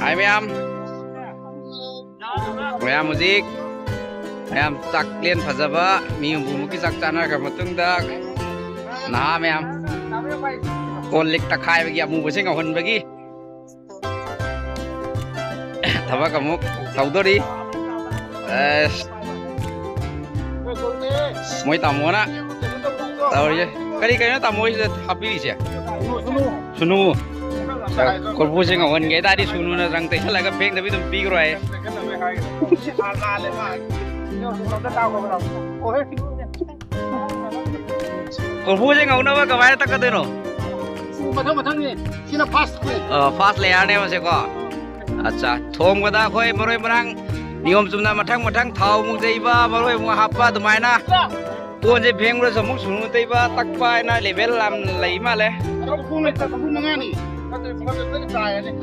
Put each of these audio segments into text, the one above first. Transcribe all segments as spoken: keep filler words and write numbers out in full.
ꯍꯥꯏ ꯃꯌꯥꯝ, ꯃꯌꯥꯝ ꯍꯧꯖꯤꯛ ꯃꯌꯥꯝ ꯆꯥꯛꯂꯦꯟ ꯐꯖꯕ ꯃꯤ ꯍꯨꯝꯐꯨꯃꯨꯛꯀꯤ ꯆꯥꯛ ꯆꯥꯅꯈ꯭ꯔ ꯃꯇꯨꯡꯗ ꯅꯍꯥ ꯃꯌꯥꯝ ꯀꯣꯜ ꯂꯤꯛ ꯇꯛꯈꯥꯏꯕꯒꯤ ꯑꯃꯨꯕꯁꯦ ꯉꯧꯍꯟꯕꯒꯤ ꯊꯕꯛ ꯑꯃꯨꯛ ꯇꯧꯗꯣꯔꯤ꯫ ꯑꯁ, ꯃꯣꯏ ꯇꯥꯃꯣꯅ ꯇꯧꯔꯤꯁꯦ ꯀꯔꯤ ꯀꯔꯤꯅꯣ ꯇꯥꯃꯣ ꯍꯣꯏꯁꯤꯗ ꯍꯥꯞꯄꯤꯔꯤꯁꯦ? ꯁꯨꯅꯨ꯫ ꯀꯣꯔꯐꯨꯁꯦ ꯉꯧꯍꯟꯒꯦ ꯍꯥꯏ ꯇꯥꯔꯗꯤ ꯁꯨꯅꯨꯅ ꯔꯪ ꯇꯩꯁꯜꯂꯒ ꯐꯦꯡꯗꯕꯤ ꯑꯗꯨꯝ ꯄꯤꯈ꯭ꯔꯣ ꯍꯥꯏ꯫ ꯀꯣꯔꯐꯨꯁꯦ ꯉꯧꯅꯕ ꯀꯃꯥꯏꯅ ꯇꯛꯀꯗꯣꯏꯅꯣ? ꯃꯊꯪ ꯃꯊꯪꯅꯦ꯫ ꯁꯤꯅ ꯐꯥꯔꯁ꯫ ꯐꯥꯔꯁ ꯂꯦꯌꯔꯅꯦꯕ ꯁꯦꯀꯣ꯫ ꯑꯠꯆꯥ, ꯊꯣꯡꯕꯗ ꯑꯩꯈꯣꯏ ꯃꯔꯣꯏ ꯃꯔꯥꯡ ꯅꯤꯌꯣꯝ ꯆꯨꯝꯅ ꯃꯊꯪ ꯃꯊꯪ ꯊꯥꯎ ꯑꯃꯨꯛ ꯌꯩꯕ, ꯃꯔꯣꯏ ꯑꯃꯨꯛ ꯍꯥꯞꯄ, ꯑꯗꯨꯃꯥꯏꯅ ꯀꯣꯟꯁꯦ ꯐꯦꯡꯕꯗꯁꯨ ꯑꯃꯨꯛ ꯁꯨꯅꯨ ꯇꯩꯕ, ꯇꯛꯄ ꯍꯥꯏꯅ ꯂꯦꯚꯦꯜ ꯌꯥꯝ ꯂꯩ ꯃꯥꯜꯂꯦ꯫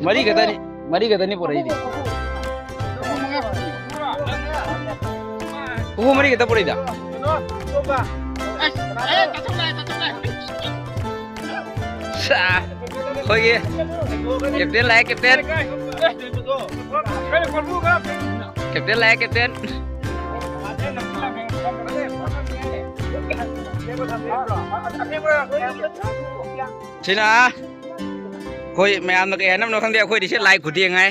ꯃꯔꯤ ꯈꯛꯇꯅꯤ, ꯃꯔꯤ ꯈꯛꯇꯅꯤ ꯄꯨꯔꯛꯏꯗꯤ꯫ ꯀꯣꯔꯐꯨ ꯃꯔꯤ ꯈꯛꯇ ꯄꯨꯔꯛꯏꯗ꯫ ꯁꯥ, ꯑꯩꯈꯣꯏꯒꯤ ꯀꯦꯞꯇꯦꯟ ꯂꯥꯛꯑꯦ, ꯀꯦꯞꯇꯦꯟ꯫ ꯀꯦꯞꯇꯦꯟ ꯂꯥꯛꯑꯦ, ꯀꯦꯞꯇꯦꯟ꯫ ꯁꯤꯅ ꯑꯩꯈꯣꯏ ꯃꯌꯥꯝꯅ ꯀꯩ ꯍꯥꯏꯅꯕꯅꯣ ꯈꯪꯗꯦ, ꯑꯩꯈꯣꯏꯗꯤ ꯁꯤ ꯂꯥꯏ ꯈꯨꯗꯦꯡ ꯍꯥꯏ꯫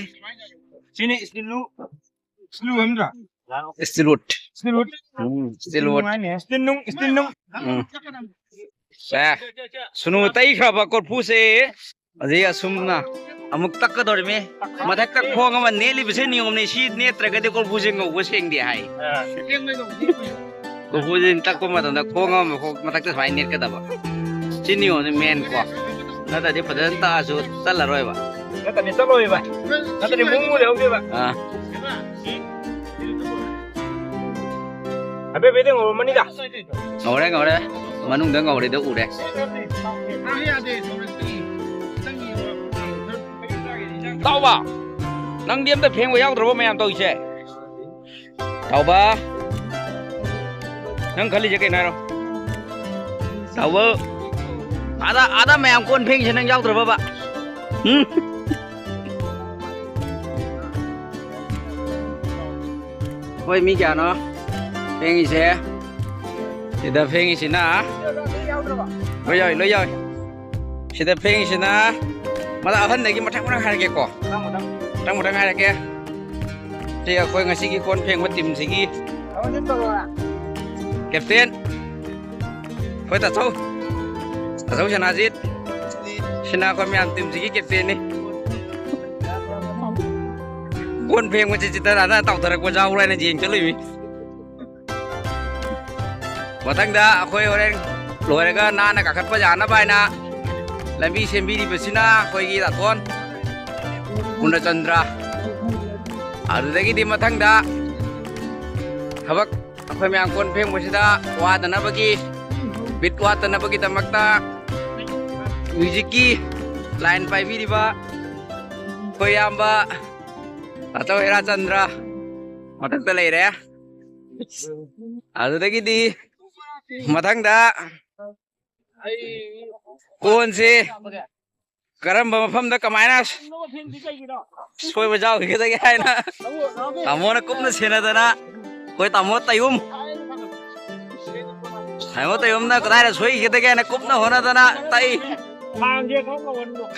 ꯁꯤꯅꯤ ꯏꯁꯇꯤꯜꯂꯨ, ꯏꯁꯇꯤꯜꯂꯨ ꯍꯥꯏꯕ ꯅꯠꯇ꯭ꯔꯥ? ꯏꯁꯇꯤꯜꯋꯨꯠ꯫ ꯏꯁꯇꯤꯜꯋꯨꯠ꯫ ꯎꯝ, ꯏꯁꯇꯤꯜꯋꯨꯠ꯫ ꯏꯁꯇꯤꯜ ꯅꯨꯡ, ꯏꯁꯇꯤꯜ ꯅꯨꯡ꯫ ꯎꯝ꯫ ꯁꯦ, ꯁꯨꯅꯨ ꯇꯩꯈ꯭ꯔꯕ ꯀꯣꯔꯐꯨꯁꯦ ꯍꯧꯖꯤꯛ ꯑꯁꯨꯝꯅ ꯑꯃꯨꯛ ꯇꯛꯀꯗꯧꯔꯤꯃꯤ꯫ ꯃꯊꯛꯇ ꯈꯣꯡ ꯑꯃ ꯅꯦꯠꯂꯤꯕꯁꯦ ꯅꯤꯌꯣꯝꯅꯤ꯫ ꯁꯤ ꯅꯦꯠꯇ꯭ꯔꯒꯗꯤ ꯀꯣꯔꯐꯨꯁꯦ ꯉꯧꯕ ꯁꯦꯡꯗꯦ ꯍꯥꯏ꯫ ꯑꯥ꯫ ꯀꯣꯔꯐꯨꯁꯦ ꯇꯛꯄ ꯃꯇꯝꯗ ꯈꯣꯡ ꯑꯃ ꯃꯈꯣꯡ ꯃꯊꯛꯇ ꯁꯨꯃꯥꯏꯅ ꯅꯦꯠꯀꯗꯕ꯫ ꯁꯤ ꯅꯤꯌꯣꯝꯅꯤ ꯃꯦꯟ ꯀꯣ꯫ ꯅꯠꯇ꯭ꯔꯗꯤ ꯐꯖꯅ ꯇꯛꯑꯁꯨ ꯆꯠꯂꯔꯣꯏꯕ꯫ ꯅꯠꯇ꯭ꯔꯗꯤ ꯆꯠꯂꯣꯏꯕ꯫ ꯅꯠꯇ꯭ꯔꯗꯤ ꯃꯨꯛ ꯃꯨ ꯂꯩꯍꯧꯗꯣꯏꯕ꯫ ꯑꯥ꯫ ꯍꯥꯏꯐꯦꯠ ꯍꯥꯏꯐꯦꯠꯇꯤ ꯉꯧꯔꯝꯃꯅꯤꯗ꯫ ꯉꯧꯔꯦ, ꯉꯧꯔꯦ꯫ ꯃꯅꯨꯡꯗ ꯉꯧꯔꯤꯗꯣ ꯎꯔꯦ꯫ ꯇꯥꯎꯕ, ꯅꯪꯗꯤ ꯑꯝꯇ ꯐꯦꯡꯕ ꯌꯥꯎꯗ꯭ꯔꯕꯣ ꯃꯌꯥꯝ ꯇꯧꯔꯤꯁꯦ? ꯇꯥꯎꯕ, ꯅꯪ ꯈꯜꯂꯤꯁꯦ ꯀꯩꯅꯣ ꯍꯥꯏꯔꯣ? ꯇꯥꯎꯕ, ꯑꯥꯗ, ꯑꯥꯗ ꯃꯌꯥꯝ ꯀꯣꯟ ꯐꯦꯡꯉꯤꯁꯦ ꯅꯪ ꯌꯥꯎꯗ꯭ꯔꯕꯕ? ꯎꯝ? ꯑꯩꯈꯣꯏ ꯃꯤ ꯀꯌꯥꯅꯣ ꯐꯦꯡꯉꯤꯁꯦ? ꯁꯤꯗ ꯐꯦꯡꯉꯤꯁꯤꯅ ꯂꯣꯏ ꯌꯥꯎꯏ, ꯂꯣꯏ ꯌꯥꯎꯏ꯫ ꯁꯤꯗ ꯐꯦꯡꯉꯤꯁꯤꯅ ꯃꯊꯪ ꯑꯍꯟꯗꯒꯤ ꯃꯊꯪ ꯃꯊꯪ ꯍꯥꯏꯔꯒꯦꯀꯣ꯫ ꯃꯊꯪ ꯃꯊꯪ ꯍꯥꯏꯔꯛꯀꯦ꯫ ꯁꯤ ꯑꯩꯈꯣꯏ ꯉꯁꯤꯒꯤ ꯀꯣꯟ ꯐꯦꯡꯕ ꯇꯤꯝꯁꯤꯒꯤ ꯀꯦꯞꯇꯦꯟ꯫ ꯑꯩꯈꯣꯏ ꯇꯥꯆꯧ, ꯇꯥꯆꯧ ꯁꯅꯥꯖꯤꯠ꯫ ꯁꯤꯅ ꯑꯩꯈꯣꯏ ꯃꯌꯥꯝ ꯇꯤꯝꯁꯤꯒꯤ ꯀꯦꯞꯇꯦꯟꯅꯤ꯫ ꯀꯣꯟ ꯐꯦꯡꯕꯁꯤ ꯆꯤꯠꯇ ꯅꯥꯟꯅ ꯇꯥꯎꯊꯔꯛꯄ ꯌꯥꯎꯕ꯭ꯔꯥ ꯍꯥꯏꯅ ꯌꯦꯡ ꯆꯠꯂꯨꯏꯃꯤ꯫ ꯃꯊꯪꯗ ꯑꯩꯈꯣꯏ ꯍꯣꯔꯦꯟ ꯂꯣꯏꯔꯒ ꯅꯥꯟꯅ ꯀꯥꯈꯠꯄ ꯌꯥꯅꯕ ꯍꯥꯏꯅ ꯂꯝꯕꯤ ꯁꯦꯝꯕꯤꯔꯤꯕꯁꯤꯅ ꯑꯩꯈꯣꯏꯒꯤ ꯗꯥꯇꯣꯟ ꯄꯨꯔꯅꯆꯟꯗ꯭ꯔ꯫ ꯑꯗꯨꯗꯒꯤꯗꯤ ꯃꯊꯪꯗ ꯊꯕꯛ ꯑꯩꯈꯣꯏ ꯃꯌꯥꯝ ꯀꯣꯟ ꯐꯦꯡꯕꯁꯤꯗ ꯋꯥꯗꯅꯕꯒꯤ, ꯕꯤꯠ ꯋꯥꯠꯇꯅꯕꯒꯤꯗꯃꯛꯇ ꯃ꯭ꯌꯨꯖꯤꯛꯀꯤ ꯂꯥꯏꯟ ꯄꯥꯏꯕꯤꯔꯤꯕ ꯑꯩꯈꯣꯏ ꯏꯌꯥꯝꯕ ꯇꯥꯆꯧ ꯍꯦꯔꯥꯆꯟꯗ꯭ꯔ ꯃꯊꯛꯇ ꯂꯩꯔꯦ꯫ ꯑꯗꯨꯗꯒꯤꯗꯤ ꯃꯊꯪꯗ ꯀꯣꯟꯁꯤ ꯀꯔꯝꯕ ꯃꯐꯝꯗ ꯀꯃꯥꯏꯅ ꯁꯣꯏꯕ ꯌꯥꯎꯈꯤꯒꯗꯒꯦ ꯍꯥꯏꯅ ꯇꯥꯃꯣꯅ ꯀꯨꯞꯅ ꯁꯦꯟꯅꯗꯅ, ꯑꯩꯈꯣꯏ ꯇꯥꯃꯣ ꯇꯌꯨꯝ, ꯇꯥꯃꯣ ꯇꯌꯨꯝꯅ ꯀꯗꯥꯏꯗ ꯁꯣꯏꯈꯤꯒꯗꯒꯦ ꯍꯥꯏꯅ ꯀꯨꯞꯅ ꯍꯣꯠꯅꯗꯅ ꯇꯛꯏ꯫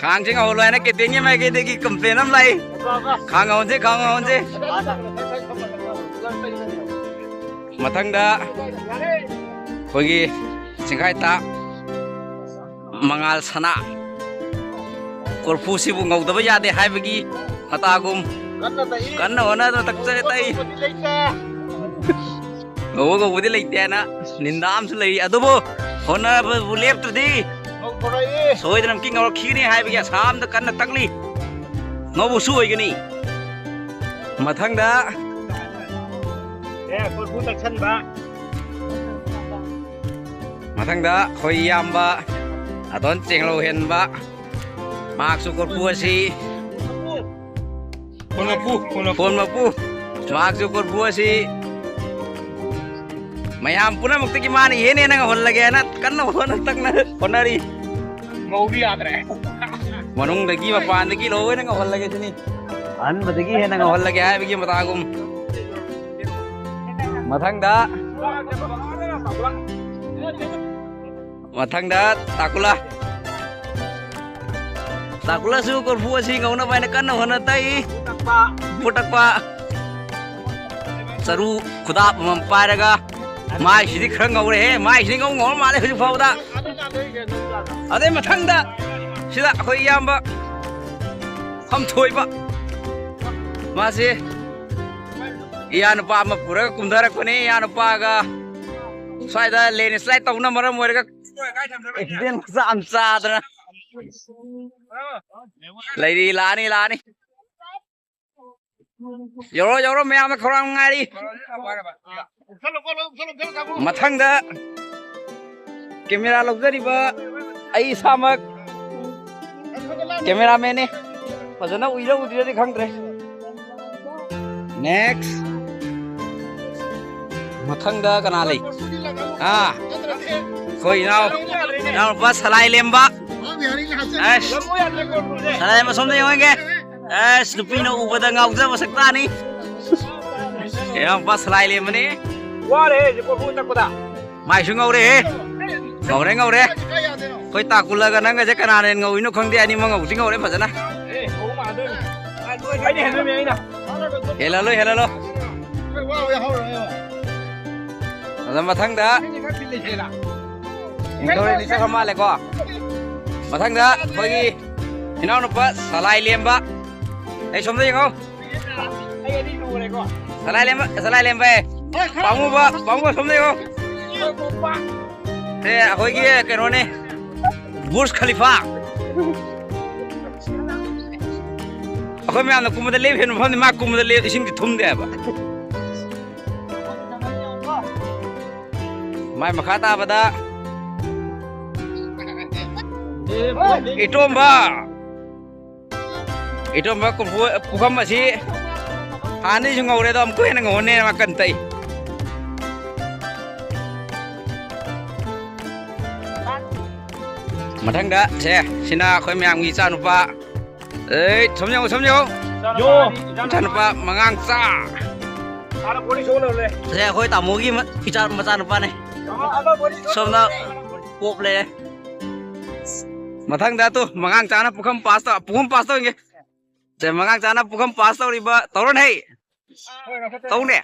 ꯈꯥꯡꯁꯦ ꯉꯧꯍꯜꯂꯣ ꯍꯥꯏꯅ ꯀꯦꯞꯇꯦꯟꯒꯤ ꯃꯥꯏꯀꯩꯗꯒꯤ ꯀꯝꯄ꯭ꯂꯦꯟ ꯑꯃ ꯂꯥꯛꯏ꯫ ꯈꯥꯡ ꯉꯧꯍꯟꯁꯦ, ꯈꯥꯡ ꯉꯧꯍꯟꯁꯦ꯫ ꯃꯊꯪꯗ ꯑꯩꯈꯣꯏꯒꯤ ꯆꯤꯡꯈꯥꯏꯇꯥ ꯃꯉꯥꯜ ꯁꯅꯥ, ꯀꯣꯔꯐꯨꯁꯤꯕꯨ ꯉꯧꯗꯕ ꯌꯥꯗꯦ ꯍꯥꯏꯕꯒꯤ ꯃꯇꯥꯒꯨꯝ ꯀꯟꯅ ꯍꯣꯠꯅꯗꯨꯅ ꯇꯛꯆꯔꯦ, ꯇꯛꯏ꯫ ꯉꯧꯕ ꯉꯧꯕꯗꯤ ꯂꯩꯇꯦꯅ ꯅꯤꯟꯗꯥ ꯑꯃꯁꯨ ꯂꯩꯔꯤ, ꯑꯗꯨꯕꯨ ꯍꯣꯠꯅꯕꯕꯨ ꯂꯦꯞꯇ꯭ꯔꯗꯤ ꯁꯣꯏꯗꯅꯃꯛꯀꯤ ꯉꯧꯔꯛꯈꯤꯒꯅꯤ ꯍꯥꯏꯕꯒꯤ ꯑꯁꯥ ꯑꯝꯗ ꯀꯟꯅ ꯇꯛꯂꯤ꯫ ꯉꯧꯕꯁꯨ ꯑꯣꯏꯒꯅꯤ꯫ ꯃꯊꯪꯗ ꯑꯦ, ꯀꯣꯔꯐꯨ ꯇꯛꯁꯟꯕ꯫ ꯃꯊꯪꯗ ꯑꯩꯈꯣꯏ ꯏꯌꯥꯝꯕ ꯑꯗꯣꯟ ꯆꯦꯡꯂꯧ ꯍꯦꯟꯕ, ꯃꯍꯥꯛꯁꯨ ꯀꯣꯔꯐꯨ ꯑꯁꯤ ꯐꯣꯟ ꯃꯄꯨ, ꯐꯣꯟ ꯃꯄꯨ꯫ ꯐꯣꯟ ꯃꯄꯨ, ꯃꯍꯥꯛꯁꯨ ꯀꯣꯔꯐꯨ ꯑꯁꯤ ꯃꯌꯥꯝ ꯄꯨꯝꯅꯃꯛꯇꯒꯤ ꯃꯥꯅ ꯏꯍꯦꯟ ꯍꯦꯟꯅ ꯉꯧꯍꯜꯂꯒꯦ ꯍꯥꯏꯅ ꯀꯟꯅ ꯍꯣꯠꯅ ꯇꯛꯅ ꯍꯣꯠꯅꯔꯤ꯫ ꯉꯧꯕ ꯌꯥꯗ꯭ꯔꯦ꯫ ꯃꯅꯨꯡꯗꯒꯤ ꯃꯄꯥꯟꯗꯒꯤ ꯂꯣꯏꯅ ꯉꯧꯍꯜꯂꯒꯦ ꯁꯤꯅꯤ꯫ ꯑꯍꯟꯕꯗꯒꯤ ꯍꯦꯟꯅ ꯉꯧꯍꯜꯂꯒꯦ ꯍꯥꯏꯕꯒꯤ ꯃꯇꯥꯒꯨꯝ꯫ ꯃꯊꯪꯗ, ꯃꯊꯪꯗ ꯇꯥꯀꯨꯂꯥ꯫ ꯇꯥꯀꯨꯂꯥꯁꯨ ꯀꯣꯔꯐꯨ ꯑꯁꯤ ꯉꯧꯅꯕ ꯍꯥꯏꯅ ꯀꯟꯅ ꯍꯣꯠꯅ ꯇꯛꯏ꯫ ꯄꯨꯇꯛꯄ꯫ ꯆꯔꯨ ꯈꯨꯗꯥꯞ ꯑꯃꯃꯝ ꯄꯥꯏꯔꯒ, ꯃꯥꯏꯁꯤꯗꯤ ꯈꯔ ꯉꯧꯔꯦꯍꯦ꯫ ꯃꯥꯏꯁꯤꯗꯤ ꯉꯧ ꯉꯧꯔ ꯃꯥꯜꯂꯦ ꯍꯧꯖꯤꯛ ꯐꯥꯎꯕꯗ꯫ ꯑꯗꯩ ꯃꯊꯪꯗ ꯁꯤꯗ ꯑꯩꯈꯣꯏ ꯏꯌꯥꯝꯕ ꯐꯝꯊꯣꯏꯕ, ꯃꯥꯁꯦ ꯏꯌꯥ ꯅꯨꯄꯥ ꯑꯃ ꯄꯨꯔꯒ ꯀꯨꯝꯊꯔꯛꯄꯅꯤ꯫ ꯏꯌꯥ ꯅꯨꯄꯥꯒ ꯁ꯭ꯋꯥꯏꯗ ꯂꯦꯟꯁ꯭ꯂꯥꯏꯠ ꯇꯧꯕꯅ ꯃꯔꯝ ꯑꯣꯏꯔꯒ ꯑꯦꯛꯁꯤꯗꯦꯟ ꯃꯆꯥ ꯑꯃ ꯆꯥꯗꯅ ꯂꯩꯔꯤ꯫ ꯂꯥꯛꯑꯅꯤ, ꯂꯥꯛꯑꯅꯤ꯫ ꯌꯧꯔꯣ, ꯌꯧꯔꯣ, ꯃꯌꯥꯝꯅ ꯈꯧꯔꯥꯡ ꯉꯥꯏꯔꯤ꯫ ꯃꯊꯪꯗ ꯀꯦꯃꯦꯔꯥ ꯂꯧꯖꯔꯤꯕ ꯑꯩ ꯏꯁꯥꯃꯛ ꯀꯦꯃꯦꯔꯥꯃꯦꯟꯅꯤ꯫ ꯐꯖꯅ ꯎꯏꯔ ꯎꯗ꯭ꯔꯤꯔꯗꯤ ꯈꯪꯗ꯭ꯔꯦ꯫ ꯅꯦꯛꯁ꯫ ꯃꯊꯪꯗ ꯀꯅꯥ ꯂꯩ? ꯑꯥ, ꯑꯩꯈꯣꯏ ꯏꯅꯥꯎ, ꯏꯅꯥꯎꯅꯨꯄꯥ ꯁꯂꯥꯏ ꯂꯦꯝꯕ꯫ ꯑꯁ, ꯁꯂꯥꯏ ꯂꯦꯝꯕ ꯁꯣꯝꯗ ꯌꯦꯡꯉꯣ꯫ ꯑꯁ, ꯅꯨꯄꯤꯅ ꯎꯕꯗ ꯉꯥꯎꯖꯕ ꯁꯛꯇꯥꯅꯤ꯫ ꯏꯅꯥꯎꯅꯨꯄꯥ ꯁꯂꯥꯏ ꯂꯦꯝꯕꯅꯤ꯫ ꯋꯥꯔꯦꯍꯦ ꯍꯧꯖꯤꯛ ꯀꯣꯔꯐꯨ ꯇꯛꯄꯗ꯫ ꯃꯥꯏꯁꯨ ꯉꯧꯔꯦꯍꯦ꯫ ꯉꯧꯔꯦ, ꯉꯧꯔꯦ꯫ ꯑꯩꯈꯣꯏ ꯇꯥꯀꯨꯂꯒ ꯅꯪꯒꯁꯦ ꯀꯅꯥꯅ ꯍꯦꯟꯅ ꯉꯧꯔꯤꯅꯣ ꯈꯪꯗꯦ꯫ ꯑꯅꯤꯃꯛ ꯉꯧꯗꯤ ꯉꯧꯔꯦ ꯐꯖꯅ꯫ ꯑꯦ, ꯉꯧ ꯃꯥꯟꯗꯣꯏꯅꯤ꯫ ꯑꯩꯅ ꯍꯦꯟꯗꯣꯏꯅꯦ, ꯑꯩꯅ꯫ ꯍꯦꯜꯍꯜꯂꯣ, ꯍꯦꯜꯍꯜꯂꯣ꯫ ꯑꯗ ꯃꯊꯪꯗ ꯅꯤꯡꯊꯧꯔꯦꯜ ꯆꯠꯈ꯭ꯔ ꯃꯥꯜꯂꯦꯀꯣ꯫ ꯃꯊꯪꯗ ꯑꯩꯈꯣꯏꯒꯤ ꯏꯅꯥꯎꯅꯨꯄꯥ ꯁꯂꯥꯏ ꯂꯦꯝꯕ꯫ ꯑꯩ ꯁꯣꯝꯗ ꯌꯦꯡꯉꯣ꯫ ꯁꯂꯥꯏ ꯂꯦꯝꯕ, ꯁꯂꯥꯏ ꯂꯦꯝꯕ꯫ ꯄꯥꯝꯃꯨꯕ, ꯄꯥꯝꯃꯨꯕ ꯁꯣꯝꯗ ꯌꯦꯡꯉꯣ꯫ ꯁꯦ ꯑꯩꯈꯣꯏꯒꯤ ꯀꯩꯅꯣꯅꯦ, ꯕꯨꯔꯖ ꯈꯂꯤꯐꯥ꯫ ꯑꯩꯈꯣꯏ ꯃꯌꯥꯝꯅ ꯀꯨꯝꯕꯗ ꯂꯦꯞ ꯍꯦꯟꯕ ꯃꯐꯝꯗꯤ ꯃꯥ ꯀꯨꯝꯕꯗ ꯂꯦꯞ ꯏꯁꯤꯡꯗꯤ ꯊꯨꯝꯗꯦ ꯍꯥꯏꯕ꯫ ꯃꯥꯏ ꯃꯈꯥ ꯇꯥꯕꯗ ꯏꯇꯣꯝꯕ, ꯏꯇꯣꯝꯕ ꯀꯣꯔꯐꯨ, ꯄꯨꯈꯝ ꯑꯁꯤ ꯍꯥꯟꯅꯗꯩꯁꯨ ꯉꯧꯔꯦ, ꯑꯗꯣ ꯑꯃꯨꯛꯀ ꯍꯦꯟꯅ ꯉꯧꯍꯟꯅꯦꯅ ꯃꯥ ꯀꯟꯅ ꯇꯛꯏ꯫ ꯃꯊꯪꯗ ꯁꯦ, ꯁꯤꯅ ꯑꯩꯈꯣꯏ ꯃꯌꯥꯝꯒꯤ ꯏꯆꯥꯅꯨꯄꯥ꯫ ꯑꯦ, ꯁꯣꯝ ꯌꯦꯡꯉꯣ, ꯁꯣꯝ ꯌꯦꯡꯉꯣ꯫ ꯌꯣ꯫ ꯏꯆꯥꯅꯨꯄꯥ ꯃꯉꯥꯡꯆꯥ꯫ ꯁꯦ, ꯑꯩꯈꯣꯏ ꯇꯥꯃꯣꯒꯤ ꯃ-, ꯏꯆꯥ ꯃꯆꯥꯅꯨꯄꯥꯅꯦ꯫ ꯁꯣꯝꯗ ꯄꯣꯞ ꯂꯩꯔꯦ꯫ ꯃꯊꯪꯗ ꯇꯨ, ꯃꯉꯥꯡꯆꯥꯅ ꯄꯨꯈꯝ ꯄꯥꯁ ꯇꯧ-, ꯄꯨꯈꯝ ꯄꯥꯁ ꯇꯧꯔꯤꯒꯦ꯫ ꯁꯦ, ꯃꯉꯥꯡꯆꯥꯅ ꯄꯨꯈꯝ ꯄꯥꯁ ꯇꯧꯔꯤꯕ, ꯇꯧꯔꯣꯅꯦ꯫ ꯇꯧꯅꯦ꯫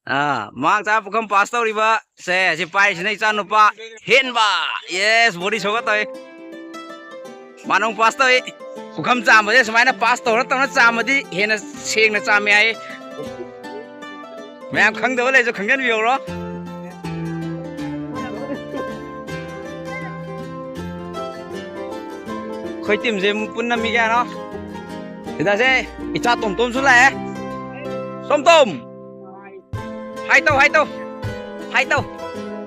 ꯑꯥ, ꯃꯉꯥꯡꯆꯥ ꯄꯨꯈꯝ ꯄꯥꯁ ꯇꯧꯔꯤꯕ ꯁꯦ, ꯁꯤ ꯄꯥꯏꯔꯤꯁꯤꯅ ꯏꯆꯥꯅꯨꯄꯥ ꯍꯦꯟꯕ꯫ Yes, body ꯁꯣꯛꯀ ꯇꯧꯏ꯫ ꯃꯥꯅ ꯑꯃꯨꯛ ꯄꯥꯁ ꯇꯧꯏ꯫ ꯄꯨꯈꯝ ꯆꯥꯝꯕꯁꯦ ꯁꯨꯃꯥꯏꯅ ꯄꯥꯁ ꯇꯧꯔ ꯇꯧꯔ ꯆꯥꯝꯃꯗꯤ ꯍꯦꯟꯅ ꯁꯦꯡꯅ ꯆꯥꯝꯃꯦ ꯍꯥꯏꯌꯦ꯫ ꯃꯌꯥꯝ ꯈꯪꯗꯕ ꯂꯩꯔꯁꯨ ꯈꯪꯖꯟꯕꯤꯍꯧꯔꯣ꯫ ꯑꯩꯈꯣꯏ ꯇꯤꯝꯁꯦ ꯄꯨꯟꯅ ꯃꯤ ꯀꯌꯥꯅꯣ? ꯁꯤꯗꯁꯦ ꯏꯆꯥ ꯇꯣꯝꯇꯣꯝꯁꯨ ꯂꯥꯛꯑꯦ꯫ ꯇꯣꯝꯇꯣꯝ! ꯍꯥꯏ ꯇꯧ, ꯍꯥꯏ ꯇꯧ꯫ ꯍꯥꯏ ꯇꯧ꯫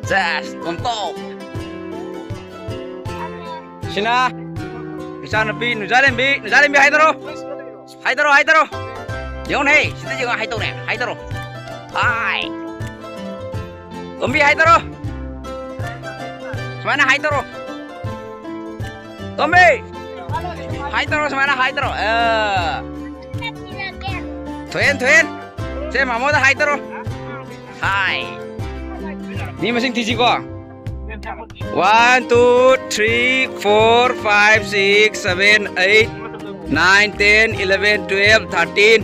ꯖꯦꯁ, ꯇꯣꯝꯇꯣꯝ꯫ ꯁꯤꯅ ꯏꯆꯥꯅꯨꯄꯤ ꯅꯨꯖꯥꯂꯦꯝꯕꯤ, ꯅꯨꯖꯥꯂꯦꯝꯕꯤ ꯍꯥꯏꯗꯔꯣ꯫ ꯍꯥꯏꯗꯔꯣ, ꯍꯥꯏꯗꯔꯣ꯫ ꯌꯦꯡꯉꯨꯅꯦ, ꯁꯤꯗ ꯌꯦꯡꯉꯣ, ꯍꯥꯏꯗꯧꯅꯦ, ꯍꯥꯏꯗꯔꯣ꯫ ꯍꯥꯏ꯫ ꯇꯣꯝꯕꯤ ꯍꯥꯏꯗꯔꯣ꯫ ꯁꯨꯃꯥꯏꯅ ꯍꯥꯏꯗꯔꯣ꯫ ꯇꯣꯝꯕꯤ! ꯍꯥꯏꯗꯔꯣ, ꯁꯨꯃꯥꯏꯅ ꯍꯥꯏꯗꯔꯣ꯫ ꯑ꯫ ꯊꯣꯏꯍꯦꯟ, ꯊꯣꯏꯍꯦꯟ꯫ ꯁꯦ, ꯃꯥꯃꯣꯗ ꯍꯥꯏꯗꯔꯣ꯫ ꯍꯥꯏ꯫ ꯃꯤ ꯃꯁꯤꯡ ꯊꯤꯁꯤꯀꯣ꯫ One, two, three, four, five, six, seven, eight, nine, ten, eleven, twelve, thirteen,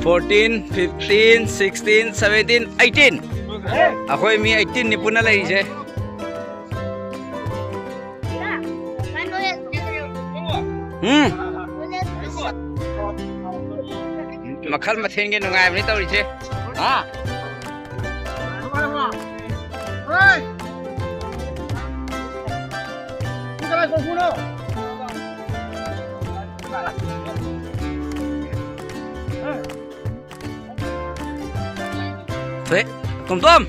fourteen, fifteen, sixteen, seventeen, eighteen꯫ ꯑꯩꯈꯣꯏ ꯃꯤ eighteen ꯅꯤ ꯄꯨꯟꯅ ꯂꯩꯔꯤꯁꯦ꯫ ꯎꯝ꯫ ꯃꯈꯜ ꯃꯊꯦꯜꯒꯤ ꯅꯨꯡꯉꯥꯏꯕꯅꯤ ꯇꯧꯔꯤꯁꯦ꯫ ꯍꯥ? ꯊꯣꯛꯑꯦ꯫ ꯇꯣꯝꯇꯣꯝ!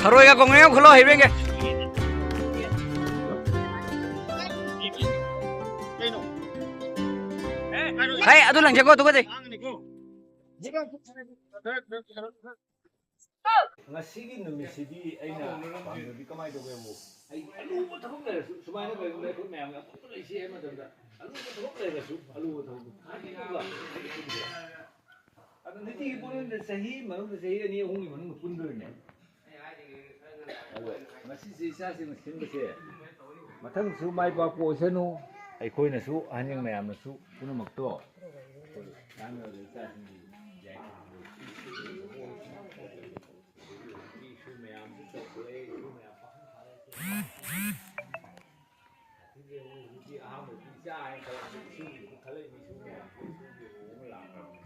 ꯊꯔꯣꯏꯒ ꯀꯣꯡꯒ꯭ꯔꯦꯡꯒ ꯈꯨꯜꯂꯣ ꯍꯩꯕ꯭ꯔ ꯌꯦꯡꯒꯦ꯫ ꯍꯩ, ꯑꯗꯨ ꯂꯪꯁꯦꯀꯣ, ꯇꯨꯀꯠꯆꯩ꯫ ꯉꯁꯤꯒꯤ ꯅꯨꯃꯤꯠꯁꯤꯗꯤ ꯑꯩꯅ ꯄꯥꯝꯖꯕꯗꯤ ꯀꯃꯥꯏꯅ ꯇꯧꯒꯦꯕꯨ, ꯑꯩ ꯑꯂꯨꯕ ꯊꯕꯛ ꯂꯩꯔꯁꯨ, ꯁꯨꯃꯥꯏꯅ ꯀꯩꯒꯨꯝꯕ ꯑꯩꯈꯣꯏ ꯃꯌꯥꯝꯒꯤ ꯑꯄꯨꯟꯕ ꯂꯩꯁꯤ ꯍꯥꯏꯕ ꯃꯇꯝꯗ, ꯑꯂꯨꯕ ꯊꯕꯛ ꯂꯩꯔꯁꯨ, ꯑꯂꯨꯕ ꯊꯕꯛꯇꯣ ꯈꯥꯏꯗꯣꯛꯑꯒ ꯑꯗꯣ ꯅꯨꯡꯇꯤꯒꯤ ꯄꯣꯠ ꯌꯣꯟꯕꯗ ꯆꯍꯤ ꯃꯅꯨꯡꯗ ꯆꯍꯤ ꯑꯅꯤ ꯑꯍꯨꯝꯒꯤ ꯃꯅꯨꯡꯗ ꯄꯨꯟꯗꯣꯏꯅꯦ꯫ ꯑꯗꯣ ꯉꯁꯤꯁꯦ ꯏꯆꯥꯁꯤꯡꯅ ꯁꯤꯟꯕꯁꯦ ꯃꯊꯪꯁꯨ ꯃꯥꯏ ꯄꯥꯛꯄ ꯑꯣꯏꯁꯅꯨ꯫ ꯑꯩꯈꯣꯏꯅꯁꯨ, ꯑꯍꯟꯁꯤꯡ ꯃꯌꯥꯝꯅꯁꯨ ꯄꯨꯝꯅꯃꯛꯇꯣ ꯀꯥꯟꯅꯕꯗ ꯏꯆꯥꯁꯤꯡꯒꯤ ꯌꯥꯏꯐꯅꯕ ꯃꯌꯥꯝꯁꯨ ꯇꯧꯊꯣꯛꯑꯦ꯫ ꯏꯁꯨ ꯃꯌꯥꯝ ꯄꯥꯈꯪ ꯐꯥꯔꯦ꯫ ꯑꯗꯨꯒꯤ ꯑꯃꯨꯛ ꯍꯧꯖꯤꯛꯇꯤ ꯑꯍꯥꯟꯕꯗꯤ ꯏꯆꯥ ꯍꯥꯏꯅ ꯈꯜꯂꯛꯄ ꯏꯁꯨꯒꯤ ꯑꯃꯨꯛ ꯈꯜꯂꯛꯏ꯫ ꯏꯁꯨ ꯃꯌꯥꯝꯁꯨ ꯏꯁꯨꯒꯤ ꯑꯃꯨꯛ ꯂꯥꯛꯈ꯭ꯔꯕꯅꯤ꯫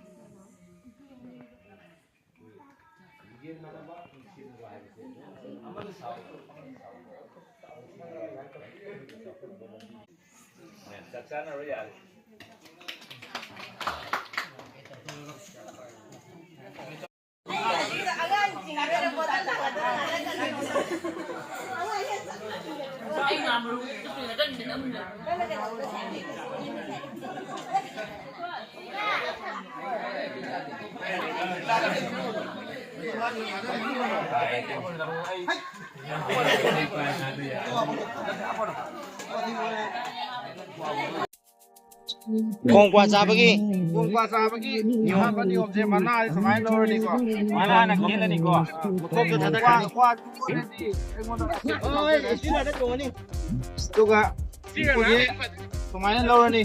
ꯆꯥꯛ ꯆꯥꯅꯔꯣ ꯌꯥꯔꯦ꯫ ꯀꯣꯡꯀ꯭ꯋꯥ ꯆꯥꯕꯒꯤ, ꯀꯣꯡꯀ꯭ꯋꯥ ꯆꯥꯕꯒꯤ ꯑꯍꯥꯟꯕ ꯅꯤꯌꯣꯝꯁꯦ ꯃꯅꯥꯁꯦ ꯁꯨꯃꯥꯏꯅ ꯂꯧꯔꯅꯤꯀꯣ꯫ ꯃꯅꯥ ꯍꯥꯟꯅ ꯈꯦꯠꯂꯅꯤꯀꯣ꯫ ꯃꯈꯣꯛꯇꯣ ꯊꯥꯗꯔꯅꯤ꯫ ꯀꯣꯡꯀ꯭ꯋꯥ, ꯀꯣꯡꯀ꯭ꯋꯥꯗꯨꯗꯤ ꯑꯩꯉꯣꯟꯗ ꯍꯣꯏ, ꯁꯤ ꯂꯣꯏꯔ ꯇꯣꯡꯉꯅꯤ꯫ ꯑꯗꯨꯒ ꯁꯤꯒ ꯑꯩꯈꯣꯏꯒꯤ ꯁꯨꯃꯥꯏꯅ ꯂꯧꯔꯅꯤ꯫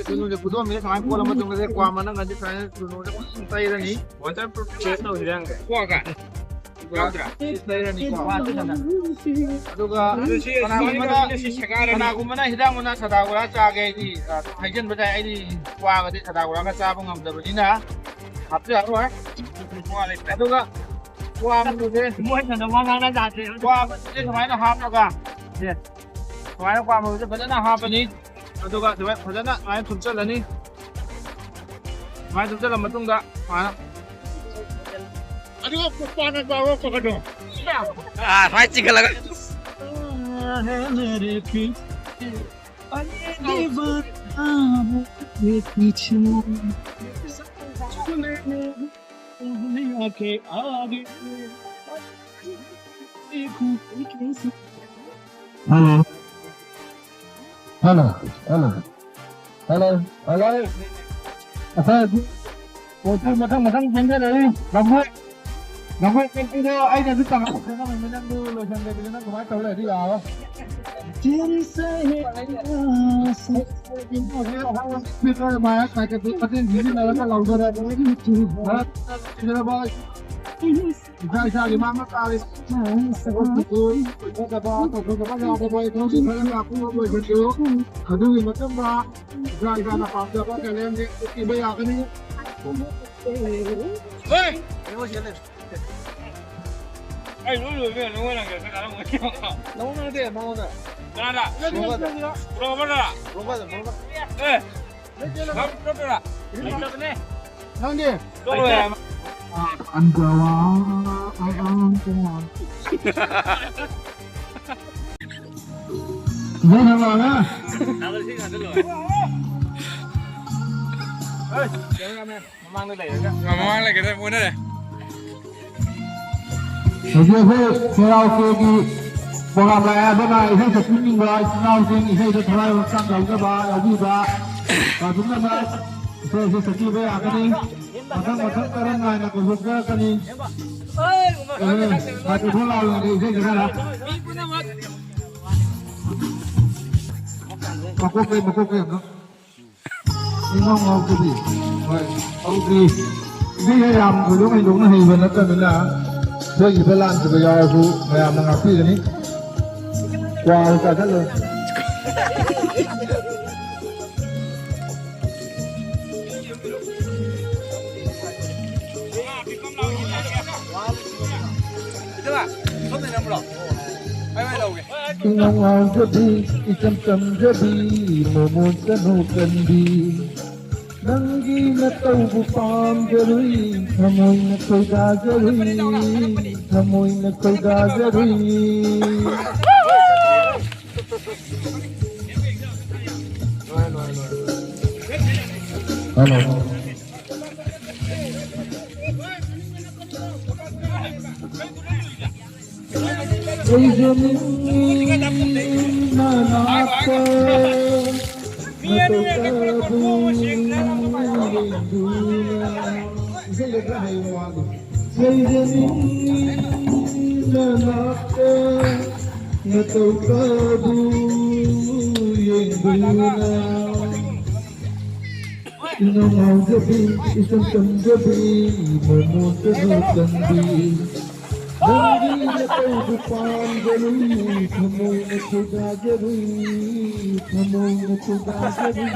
ꯁꯨꯅꯨꯁꯦ ꯐꯨꯠꯇꯣꯛꯑꯝꯃꯤꯅ ꯁꯨꯃꯥꯏꯅ ꯀꯣꯠꯂ ꯃꯇꯨꯡꯗ ꯀ꯭ꯋꯥ ꯃꯅꯪꯒꯗꯤ ꯁꯨꯃꯥꯏꯅ ꯁꯨꯅꯨꯁꯦ ꯐꯖꯅ ꯇꯩꯔꯅꯤ꯫ Waterproof ꯇꯧꯁꯤꯔ ꯍꯪꯒꯦ꯫ ꯀꯣꯛꯑꯒ꯫ ꯌꯥꯎꯗ꯭ꯔꯥ? ꯁꯤ ꯇꯩꯔꯅꯤꯀꯣ꯫ ꯑꯗꯨꯒ ꯑꯗꯨ ꯁꯤ ꯀꯅꯥꯒꯨꯝꯕꯅ, ꯁꯤ ꯁꯦꯒꯥꯏꯔꯅꯤ꯫ ꯀꯅꯥꯒꯨꯝꯕꯅ ꯍꯤꯗꯥꯛ ꯃꯅꯥ ꯁꯗꯥ ꯒꯨꯂꯥ ꯆꯥꯒꯦ ꯍꯥꯏꯗꯤ, ꯑ, ꯑꯗꯨꯝ ꯍꯩꯖꯤꯟꯕ ꯌꯥꯏ꯫ ꯑꯩꯗꯤ ꯀ꯭ꯋꯥꯒꯗꯤ ꯁꯗꯥ ꯒꯨꯂꯥꯒ ꯆꯥꯕ ꯉꯝꯗꯕꯅꯤꯅ ꯍꯥꯞꯆꯔꯔꯣꯏ꯫ ꯑꯗꯨꯒ ꯀ꯭ꯋꯥ ꯃꯔꯨꯁꯦ, ꯃꯣꯏꯅ ꯋꯥ ꯉꯥꯡꯅ ꯌꯥꯗ꯭ꯔꯦ꯫ ꯀ꯭ꯋꯥ ꯃꯔꯨꯁꯦ ꯁꯨꯃꯥꯏꯅ ꯍꯥꯞꯄꯒ, ꯁꯦ, ꯁꯨꯃꯥꯏꯅ ꯀ꯭ꯋꯥ ꯃꯔꯨꯁꯦ ꯐꯖꯅ ꯍꯥꯞꯄꯅꯤ꯫ ꯑꯗꯨꯒ ꯁꯨꯃꯥꯏꯅ ꯐꯖꯅ ꯁꯨꯃꯥꯏꯅ ꯊꯨꯞꯆꯜꯂꯅꯤ꯫ ꯁꯨꯃꯥꯏꯅ ꯊꯨꯞꯆꯜꯂ ꯃꯇꯨꯡꯗ ꯁꯨꯃꯥꯏꯅ, ꯑꯗꯨꯒ ꯄꯥꯟꯅ ꯆꯥꯎꯔꯣ ꯀꯣꯀꯗꯣ꯫ ꯑꯥ, ꯁꯨꯃꯥꯏꯅ ꯆꯤꯡꯈꯠꯂꯒ꯫ ये पीछे चले आके आगे। Hello. Hello. Hello. Hello. Hello. ꯑꯩꯈꯣꯏ ꯍꯧꯖꯤꯛ ꯄꯣꯠꯇꯨ ꯃꯊꯪ ꯃꯊꯪ ꯆꯦꯟꯖꯔꯛꯏ꯫ ꯂꯝꯃꯣꯏ꯫ ꯅꯈꯣꯏ ꯀꯩꯅꯣꯗꯣ ꯑꯩꯅꯁꯨ ꯇꯝꯃꯛꯄ ꯅꯪ ꯂꯣꯏꯁꯟꯗꯕꯤꯗ ꯅꯪ ꯀꯃꯥꯏꯅ ꯇꯧ ꯂꯩꯔꯗꯤ ꯌꯥꯔꯣꯏ꯫ ꯃꯥꯏꯛ ꯃꯥꯏꯛꯀꯤ ꯃꯇꯦꯡ ꯁꯤꯖꯤꯟꯅꯔꯒ ꯂꯥꯎꯊꯔꯦ꯫ ꯏꯁꯥ ꯏꯁꯥꯒꯤ ꯃꯥꯡꯕ ꯇꯥꯔꯦ꯫ ꯇꯧꯊꯣꯛꯀꯗꯕ, ꯇꯧꯊꯣꯛꯀꯗꯕ ꯌꯥꯗꯕ ꯏꯊꯧꯁꯤꯡ ꯈꯔ ꯉꯥꯛꯄꯤꯌꯨ, ꯂꯣꯏꯁꯤꯟꯕꯤꯌꯨ꯫ ꯑꯗꯨꯒꯤ ꯃꯇꯨꯡꯗ ꯏꯁꯥ ꯏꯁꯥꯅ ꯄꯥꯝꯖꯕ ꯇꯦꯂꯦꯟꯁꯦ ꯎꯠꯄꯤꯕ ꯌꯥꯒꯅꯤ꯫ ꯍꯣꯏ! ꯑꯩ ꯂꯣꯏ ꯂꯣꯏꯕ ꯌꯥꯏ, ꯅꯉꯣꯟꯗ ꯍꯪꯒꯦ, ꯀꯅꯥꯅꯣ ꯑꯃꯨꯛ ꯍꯪꯒꯦ? ꯅꯉꯣꯟꯗ ꯅꯠꯇꯦ, ꯃꯉꯣꯟꯗ꯫ ꯀꯅꯥꯗ? ꯔꯣꯕꯔꯠꯇ꯫ ꯔꯣꯕꯔꯠꯇ? ꯔꯣꯕꯔꯠꯇ, ꯔꯣꯕꯔꯠꯇ꯫ ꯑꯦ! ꯅꯪ ꯆꯠꯇꯣꯏꯔꯥ? ꯑꯩ ꯆꯠꯀꯅꯤ꯫ ꯅꯪꯗꯤ? ꯇꯣꯛꯂꯣꯏ ꯍꯥꯏꯕ꯫ ꯑꯟꯖꯋꯥ, ꯑ, ꯑ, ꯑ, ꯑ꯫ ꯅꯪ ꯍꯜꯂꯛꯑꯒ? ꯍꯣꯏ, ꯀꯦꯃꯦꯔꯥꯃꯦꯟ꯫ ꯃꯃꯥꯡꯗ ꯂꯩꯔꯒ꯫ ꯑ, ꯃꯃꯥꯡ ꯂꯩꯒꯗ꯭ꯔꯥ? ꯑꯣꯟꯅꯔꯦ꯫ ꯍꯧꯖꯤꯛ ꯑꯩꯈꯣꯏ ꯀꯦꯔꯥꯎ ꯀꯦꯒꯤ ꯄ꯭ꯔꯣꯒ꯭ꯔꯥꯝ ꯂꯥꯛꯑꯦ, ꯑꯗꯨꯅ ꯏꯁꯩ ꯁꯛꯄꯤꯅꯤꯡꯕ ꯏꯆꯤꯟ ꯏꯅꯥꯎꯁꯤꯡ, ꯏꯁꯩꯗ ꯊꯋꯥꯏ ꯍꯛꯆꯥꯡ ꯌꯥꯎꯖꯕ, ꯌꯥꯎꯕꯤꯕ, ꯑꯗꯨꯝꯅ ꯏꯁꯩ ꯑꯁꯤ ꯁꯛꯄꯤꯕ ꯌꯥꯒꯅꯤ꯫ ꯃꯊꯪ ꯃꯊꯪ ꯀꯔꯝ ꯅꯥꯏꯅ ꯀꯧꯊꯣꯛꯆꯔꯛꯀꯅꯤ꯫ ꯑꯦ, ꯃꯥꯏꯀ꯭ꯔꯣꯐꯣꯟ ꯂꯥꯎꯔꯤꯉꯩꯗ ꯏꯁꯩꯁꯦ ꯈꯔ ꯃꯀꯣꯛꯇꯩ, ꯃꯀꯣꯛꯇꯩ ꯑꯝꯇ꯫ ꯏꯉꯥꯎ ꯉꯥꯎꯗꯕꯤ꯫ ꯍꯣꯏ, ꯍꯧꯗ꯭ꯔꯤ꯫ ꯏꯁꯩꯁꯦ ꯌꯥꯝ ꯊꯣꯏꯗꯣꯛ ꯍꯦꯟꯗꯣꯛꯅ ꯍꯩꯕ ꯅꯠꯇꯕꯅꯤꯅ, ꯁꯣꯏꯈꯤꯕ ꯂꯥꯟꯈꯤꯕ ꯌꯥꯎꯔꯁꯨ ꯃꯌꯥꯝꯅ ꯉꯥꯛꯄꯤꯒꯅꯤ꯫ ꯀ꯭ꯋꯥ ꯆꯥꯁꯤꯜꯂꯣ꯫ ꯏꯆꯦꯕ, ꯁꯣꯝꯗ ꯅꯝꯕ꯭ꯔꯣ? ꯑꯩ ꯑꯣꯏꯅ ꯂꯧꯒꯦ꯫ ꯏꯉꯥꯎ ꯉꯥꯎꯖꯕꯤ, ꯏꯆꯝ ꯆꯝꯖꯕꯤ, ꯃꯣꯃꯣꯟ ꯆꯅꯨ ꯀꯟꯕꯤ꯫ ꯅꯪꯒꯤ ꯅꯇꯧꯕꯨ ꯄꯥꯝꯖꯔꯨꯏ, ꯊꯃꯣꯏꯅ ꯈꯣꯏꯗꯥꯖꯔꯨꯏ, ꯊꯃꯣꯏꯅ ꯈꯣꯏꯗꯥꯖꯔꯨꯏ꯫ ꯂꯣꯏꯔꯦ, ꯂꯣꯏꯔꯦ, ꯂꯣꯏꯔꯦ꯫ ꯍꯜꯂꯣ꯫ ꯏꯁꯩꯁꯦ ꯈꯔ ꯍꯩꯕ ꯋꯥꯠꯂꯤ꯫ ꯅꯇꯧ ꯀꯥꯕꯨ ꯌꯦꯡꯗꯨꯅ ꯏꯅꯧ ꯉꯥꯎꯖꯕꯤ, ꯏꯆꯝ ꯆꯝꯖꯕꯤ, ꯃꯃꯣꯟꯇ ꯅꯣꯛꯀꯟꯕꯤ꯫ ꯅꯪꯒꯤ ꯅꯇꯧꯗꯨ ꯄꯥꯝꯖꯔꯨꯏ, ꯊꯃꯣꯏꯅ ꯈꯣꯏꯗꯥꯖꯔꯨꯏ, ꯊꯃꯣꯏꯅ ꯈꯣꯏꯗꯥꯖꯔꯨꯏ꯫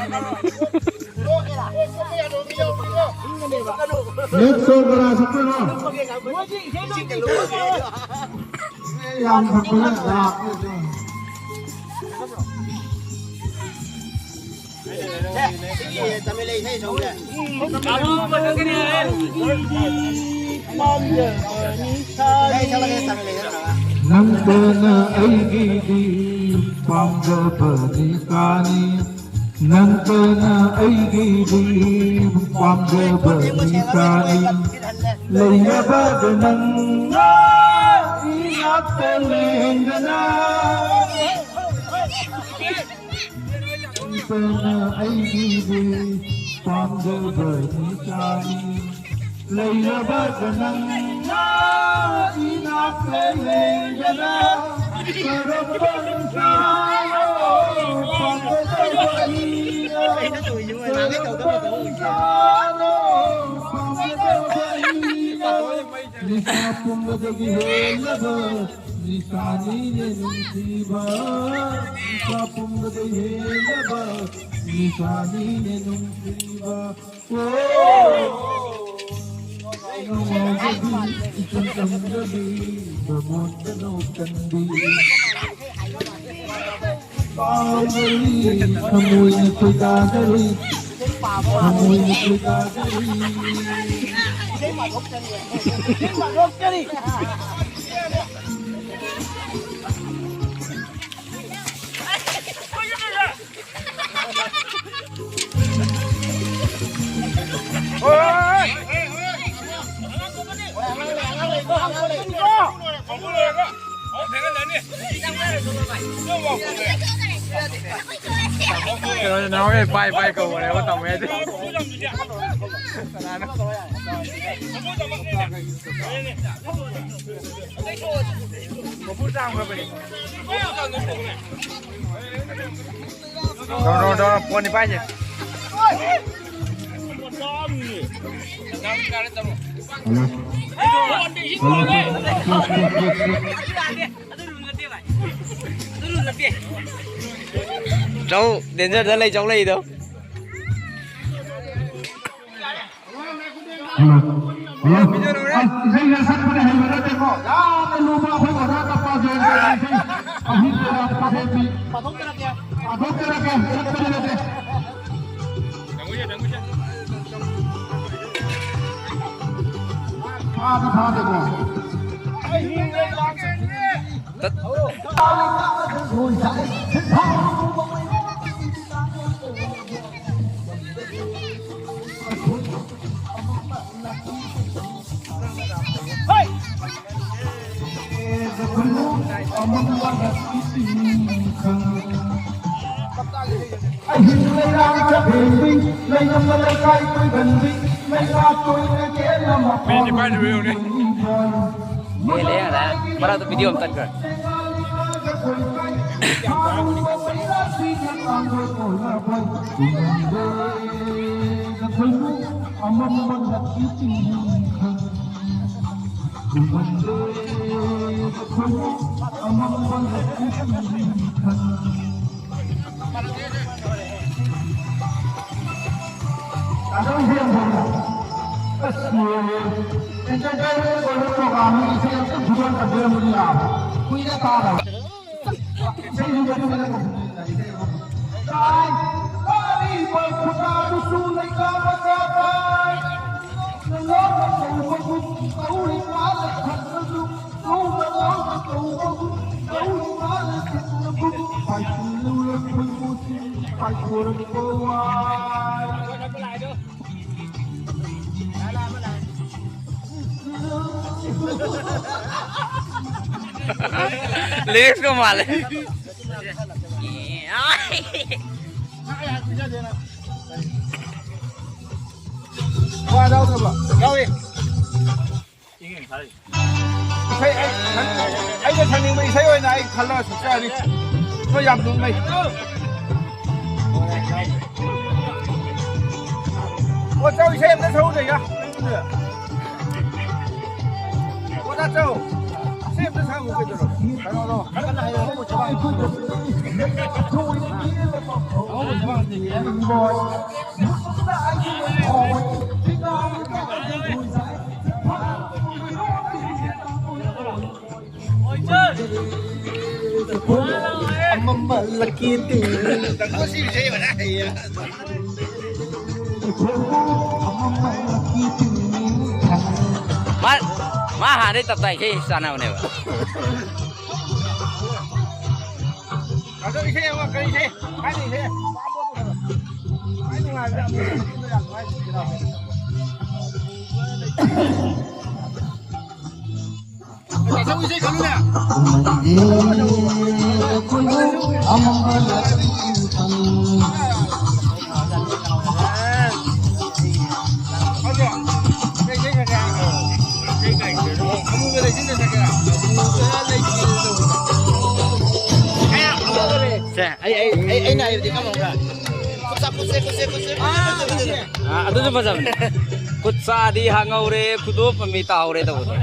Next song ꯀꯅꯥ ꯁꯛꯇꯣꯏꯅꯣ? ꯌꯥꯝ ꯁꯛꯄꯅ ꯂꯥꯛꯑꯦ꯫ ꯅꯪꯇꯅ ꯑꯩꯒꯤꯗꯤ ꯄꯥꯝꯖꯕ ꯅꯤꯁꯥꯅꯤ, ꯅꯪꯇꯅ ꯑꯩꯒꯤꯗꯤ ꯄꯥꯝꯖꯕ ꯅꯤꯁꯥꯅꯤ, ꯂꯩꯔꯕꯗ ꯅꯪꯅ ꯏꯅꯥꯛꯇ ꯂꯦꯡꯗꯅ꯫ ꯅꯪꯇꯅ ꯑꯩꯒꯤꯗꯤ ꯄꯥꯝꯖꯕ ꯅꯤꯁꯥꯅꯤ꯫ ꯂꯩꯔꯕꯗ ꯅꯪꯅ ꯏꯅꯥꯛꯇ ꯂꯦꯡꯗꯅ꯫ ꯀꯔꯝꯕ ꯅꯤꯁꯥꯅꯣ ꯄꯥꯝꯒꯗꯕ ꯑꯩꯅ? ꯀꯔꯝꯕ ꯅꯤꯁꯥꯅꯣ ꯄꯥꯝꯒꯗꯕ ꯑꯩꯅ? ꯅꯤꯁꯥ ꯄꯨꯝꯕꯗꯒꯤ ꯍꯦꯜꯂꯕ ꯅꯤꯁꯥꯅꯤꯅꯦ ꯅꯨꯡꯁꯤꯕ, ꯅꯤꯁꯥ ꯄꯨꯝꯕꯗꯒꯤ ꯍꯦꯜꯂꯕ ꯅꯤꯁꯥꯅꯤꯅꯦ ꯅꯨꯡꯁꯤꯕ꯫ ꯑꯣ, ꯉꯥꯎꯖꯕꯤ, ꯏꯆꯝ ꯆꯝꯖꯕꯤ, ꯃꯃꯣꯟꯗ ꯅꯣꯛꯀꯟꯕꯤ꯫ ꯄꯥꯝꯖꯔꯤ, ꯊꯃꯣꯏꯅ ꯈꯣꯏꯗꯥꯖꯔꯤ, ꯊꯃꯣꯏꯅ ꯈꯣꯏꯗꯥꯖꯔꯤ꯫ ꯀꯩꯅꯣꯁꯦ ꯅꯍꯥꯟꯒꯩ ꯄꯥꯏ ꯄꯥꯏ ꯀꯧꯕꯅꯦꯕ, ꯇꯝꯃꯨ ꯌꯥꯗꯦ꯫ ꯀꯅꯥꯅꯣ? ꯃꯄꯨ ꯆꯥꯝꯈ꯭ꯔꯕꯅꯦ꯫ ꯗꯣ, ꯗꯣ, ꯗꯣ, ꯐꯣꯟꯅꯤ ꯄꯥꯏꯁꯦ꯫ ꯆꯧ, ꯗꯦꯟꯖꯔꯗ ꯂꯩ, ꯆꯧ ꯂꯩꯗꯣ꯫ ꯍꯜꯂꯣ꯫ ꯍꯜꯂꯣ꯫ ꯑꯁ, ꯏꯁꯩꯒ ꯁꯛꯄꯗꯤ ꯍꯩꯕ ꯅꯠꯇꯦꯀꯣ꯫ ꯌꯥꯝꯅ ꯂꯨꯕ ꯑꯩꯈꯣꯏ ꯑꯣꯖꯥ ꯇꯝꯄꯥꯛ ꯖꯣꯏꯟ ꯇꯧꯕ ꯏꯁꯩ꯫ ꯑꯍꯤꯡ ꯀꯌꯥ ꯄꯥꯈꯣꯟꯕꯤ꯫ ꯄꯥꯊꯣꯛꯆꯔꯛꯀꯦ꯫ ꯄꯥꯊꯣꯛꯆꯔꯛꯀꯦ꯫ ꯁꯛꯄꯗꯤ ꯅꯠꯇꯦ꯫ ꯐꯥꯗꯤ ꯐꯥꯗꯦꯀꯣ꯫ ꯇꯠ꯫ ꯑꯍꯤꯡ ꯂꯩꯔꯥꯡ ꯆꯐꯦꯟꯕꯤ, ꯂꯩꯉꯝꯕ ꯂꯩꯀꯥꯏ ꯀꯣꯏꯒꯟꯕꯤ, ꯂꯩꯕꯥꯛ ꯀꯣꯏꯅ ꯀꯦꯟꯅ ꯃꯤ ꯅꯤꯄꯥꯟ ꯁꯨꯕ ꯌꯦꯡꯉꯨꯅꯦ꯫ ꯃꯦꯜꯂꯦ ꯉꯁꯥꯏ꯫ ꯃꯔꯛꯇ ꯚꯤꯗꯤꯑꯣ ꯑꯃ ꯇꯠꯈ꯭ꯔꯦ꯫ ꯑꯗꯨꯝ ꯌꯦꯡꯕꯤꯌꯨ꯫ ꯑꯁ, ꯂꯣꯏꯔꯦ꯫ Entertainment ꯑꯣꯏꯕ program ꯅꯤ, ꯏꯁꯩ ꯑꯝꯇ ꯐꯨꯗꯣꯛꯇꯕꯤꯔꯝꯕꯗꯤ ꯌꯥꯕ꯫ ꯀꯨꯏꯔꯦ ꯇꯥꯗꯕ꯫ ꯏꯁꯩꯁꯨ ꯃꯔꯤ ꯃꯔꯤ ꯇꯧꯁꯤꯟꯅꯩ, ꯏꯁꯩ ꯑꯃ꯫ ꯇꯥꯏ, ꯇꯥꯔꯤꯕ ꯈꯨꯇꯥꯗꯨꯁꯨ ꯂꯩꯀꯥ ꯃꯆꯥ ꯇꯥꯏ꯫ ꯅꯪꯉꯣꯟꯗ ꯇꯧꯕꯒꯨꯝ ꯇꯧꯔꯤꯕ ꯂꯩꯈꯠꯄꯁꯨ꯫ ꯂꯤꯔꯤꯛꯁꯀ ꯃꯥꯜꯂꯦ꯫ ꯋꯥ ꯌꯥꯎꯗꯕ꯭ꯔꯣ? ꯌꯥꯎꯏ꯫ ꯏꯁꯩ ꯑꯩ, ꯑꯩꯅ ꯁꯛꯅꯤꯡꯕ ꯏꯁꯩ ꯑꯣꯏꯅ ꯑꯩ ꯈꯜꯂꯒ ꯁꯛꯆꯔꯅꯤ꯫ ꯅꯣꯏ ꯌꯥꯝ ꯅꯣꯛꯅꯩ꯫ ꯑꯣ, ꯆꯧ, ꯏꯁꯩ ꯑꯝꯇ ꯁꯛꯎꯗ, ꯌꯥ꯫ ꯑꯣ, ꯆꯥ, ꯆꯧ꯫ ꯏꯁꯩ ꯑꯝꯇ ꯁꯛꯎ ꯀꯩꯗꯧꯔꯒꯦ? ꯀꯩꯅꯣꯗꯣ꯫ ꯑꯃꯝꯕ lucky ꯇꯤꯡ꯫ ꯑꯃꯝꯕ lucky ꯇꯤꯡ꯫ ꯃꯥ, ꯃꯥ ꯍꯥꯟꯅꯗꯩ ꯇꯞꯇꯥꯏ ꯏꯁꯩ ꯆꯥꯟꯅꯕꯅꯦꯕ꯫ ꯑꯗꯣ ꯏꯁꯩ ꯑꯃ ꯀꯔꯤ ꯏꯁꯩ? ꯊꯥꯏꯅ ꯏꯁꯩ꯫ ꯈ꯭ꯋꯥꯏ ꯅꯨꯡꯉꯥꯏꯕꯗ ꯑꯃꯨꯛ ꯌꯥꯝ ꯅꯨꯡꯉꯥꯏ꯫ ꯁꯦ, ꯑꯩ, ꯑꯩ, ꯑꯩ, ꯑꯩꯅ ꯍꯥꯏꯕꯗꯤ ꯀꯔꯝꯕ? ꯈꯨꯠ ꯁꯥ, ꯈꯨꯠ ꯁꯦ, ꯈꯨꯠ ꯁꯦ, ꯈꯨꯠ ꯁꯦ, ꯈꯨꯠ ꯁꯦ, ꯈꯨꯠ ꯁꯦ, ꯈꯨꯠ ꯁꯦ꯫ ꯑꯥ, ꯑꯗꯨꯁꯨ ꯐꯖꯕꯅꯦ꯫ ꯈꯨꯠ ꯁꯥꯗꯤ ꯍꯥꯡꯍꯧꯔꯦ, ꯈꯨꯗꯣꯞ ꯃꯃꯤ ꯇꯥꯍꯧꯔꯦ ꯇꯧꯕꯗꯣ꯫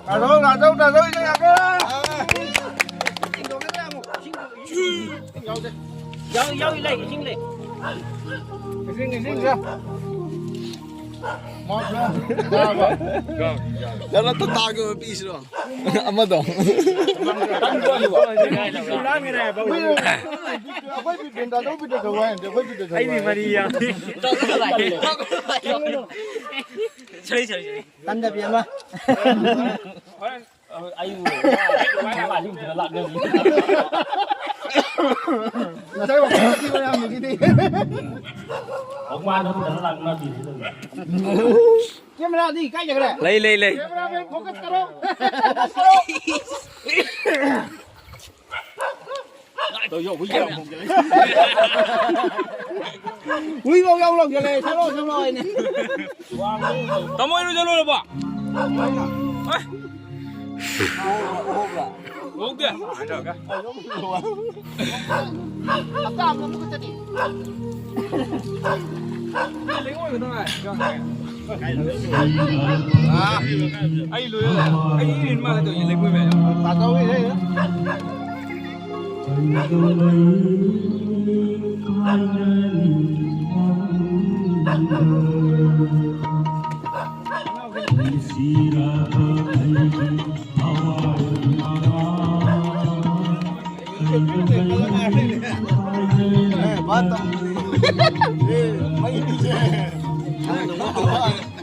ꯇꯥꯖꯧ, ꯇꯥꯖꯧ, ꯇꯥꯖꯧ, ꯏꯁꯩ ꯌꯥꯝꯃꯦ꯫ ꯌꯥꯎ-, ꯌꯥꯎꯔꯤ, ꯂꯩ, ꯏꯁꯤꯡ ꯂꯩ꯫ ꯏꯁꯤꯡ, ꯏꯁꯤꯡ, ꯏꯁꯤꯡ꯫ ꯌꯥꯝꯅ ꯇꯇꯥꯒꯤ ꯑꯣꯏꯕ ꯄꯤꯁꯤꯔꯣ? ꯑꯃꯗꯣ꯫ ꯑꯩꯈꯣꯏ ꯕꯤꯄꯤꯟ ꯇꯥꯖꯧ ꯕꯤꯠꯇ ꯇꯧ ꯍꯥꯏꯅꯗꯤ ꯑꯩꯈꯣꯏ ꯕꯤꯠꯇ ꯇꯧ ꯍꯥꯏꯅꯗꯤ꯫ ꯃꯔꯤ ꯌꯥꯝꯃꯤ꯫ ꯁꯣꯔꯤ, ꯁꯣꯔꯤ, ꯁꯣꯔꯤ꯫ ꯇꯟꯗꯕꯤ ꯑꯃ꯫ ꯍꯣꯔꯦꯟ ꯑꯩꯕꯨ ꯉꯁꯥꯏ ꯋꯥꯀꯤꯡ ꯆꯠꯈꯤꯕ ꯌꯥꯝ ꯅꯨꯡꯁꯤꯗꯦ꯫ ꯀꯦꯃꯦꯔꯥꯗꯤ ꯀꯥꯏ ꯆꯠꯈ꯭ꯔꯦ? ꯂꯩ, ꯂꯩ, ꯂꯩ꯫ ꯀꯦꯃꯦꯔꯥꯃꯦꯟ, ꯐꯣꯀꯁ ꯇꯧꯔꯣ꯫ ꯐꯣꯀꯁ ꯇꯧꯔꯣ꯫ ꯍꯨꯏꯐꯧ ꯌꯥꯎ ꯂꯧꯁꯤꯜꯂꯦ, ꯁꯛꯂꯣ, ꯁꯛꯂꯣ ꯍꯥꯏꯅꯦ꯫ ꯇꯥꯃꯣ, ꯏꯔꯨꯖ ꯂꯣꯏꯔꯕꯣ? ꯑꯦ? ꯂꯧꯗꯦ꯫ ꯍꯞꯇꯥ ꯑꯃꯗ ꯑꯃꯨꯛ ꯈꯛꯇꯅꯤ꯫ ꯑꯥ, ꯑꯩ ꯂꯣꯏꯔꯦ꯫ ꯑꯩ ꯏꯔꯤꯟ ꯃꯥꯜꯂꯦ ꯇꯧꯔꯤꯁꯦ, ꯂꯩꯉꯣꯏ ꯃꯌꯥꯝ꯫ ꯇꯥꯖꯧꯋꯦ, ꯍꯦ꯫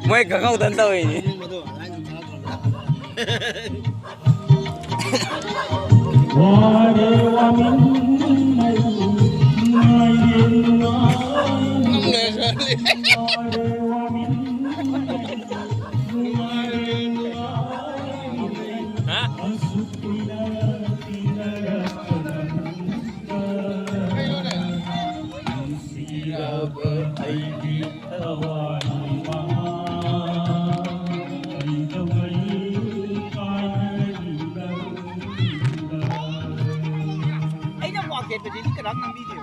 ꯃꯣꯏ ꯈꯪꯍꯧꯗꯅ ꯇꯧꯔꯤꯅꯤ꯫ ꯑꯩꯅ ꯋꯥ ꯄꯦꯠꯄꯁꯤꯗꯤ ꯀꯅꯥꯝ ꯉꯥꯡꯕꯤꯗꯦ꯫